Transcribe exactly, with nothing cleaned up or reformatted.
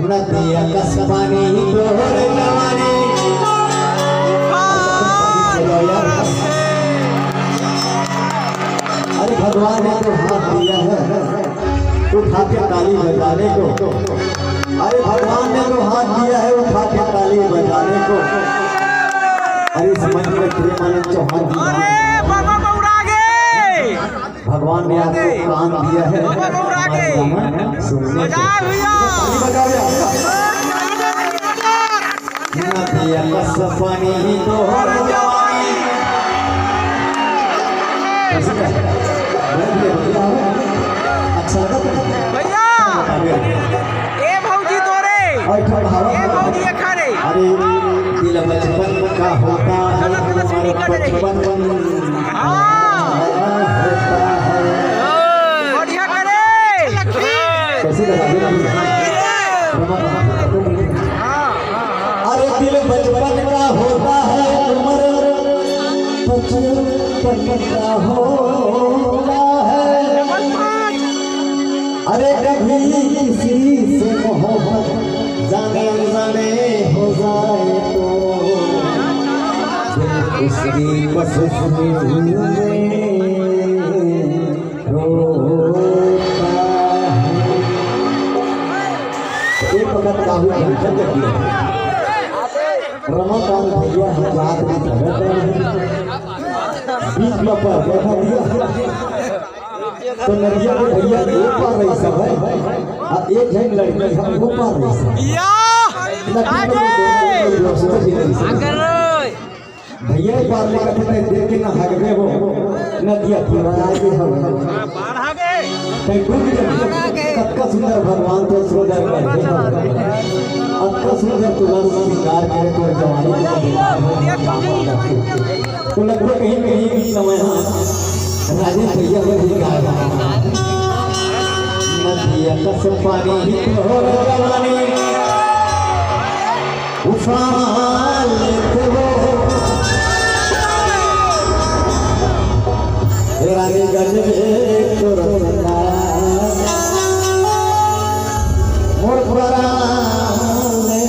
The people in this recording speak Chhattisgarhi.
नदिया कस पानी तोहर जवानी। अरे भगवान ने तो हाथ दिया है उठा के ताली बजाने को। अरे भगवान ने तो हाथ दिया है उठा के ताली बजाने को। अरे इस मंच में प्रेमानंद चौहान जी, अरे बाबा बौरा गे। भगवान ने आपको कान दिया है हमारे गाना सुनने को। बजाओ भैया। ताली बजाओ भैया। नदिया कस पानी ही तोहर जवानी। कैसे का? बहुत बढ़िया, बढ़िया है। अच्छा लगा तुमको? भैया। ए भौजी तोरे। और एक ठो कहावत ए है। भौजी एखा रे। अरे, दिल बचपन का होता है, चलो, चलो, उम्र सीढ़ी कट रही। बचपन हाँ। होता है। बढ़िया करे। कैसे लगा? हाँ, हाँ, हाँ। अरे, दिल बचपन का होता है, उम्र बचपन का होता है। अरे कभी किसी से मोहब्बत जाने अनजाने हो जाए तो दिल उसकी बस उसमें रोता है। एक वक्त काबू भंजन लगी। रमाकांत भैया हम रात में भगत हैं। बीच में पर बैठा दिया। तो नदिया के भैया एक पार रही सब है, आ एक झन लड़की हम वो पार रही सब। या! नदी में आगे! दोनों लोग दोस्त को भी नहीं सब। आगे! भैया एक पार लेकर थे, देख के ना हगबे हो, नदिया पूरा आगे हो। कहीं डूब जाए। कतका सुंदर भगवान तो सुंदर कर दे। अतका सुंदर तुला श्रृंगार करे तोर जवानी। तो लगता कहीं कहीं बीच समय हाँ राजेश भैया को भी गाया। नदिया कस पानी ही तोहर जवानी उफान लेते हो। हे रानी गजबे तोर मोर प्राण ले।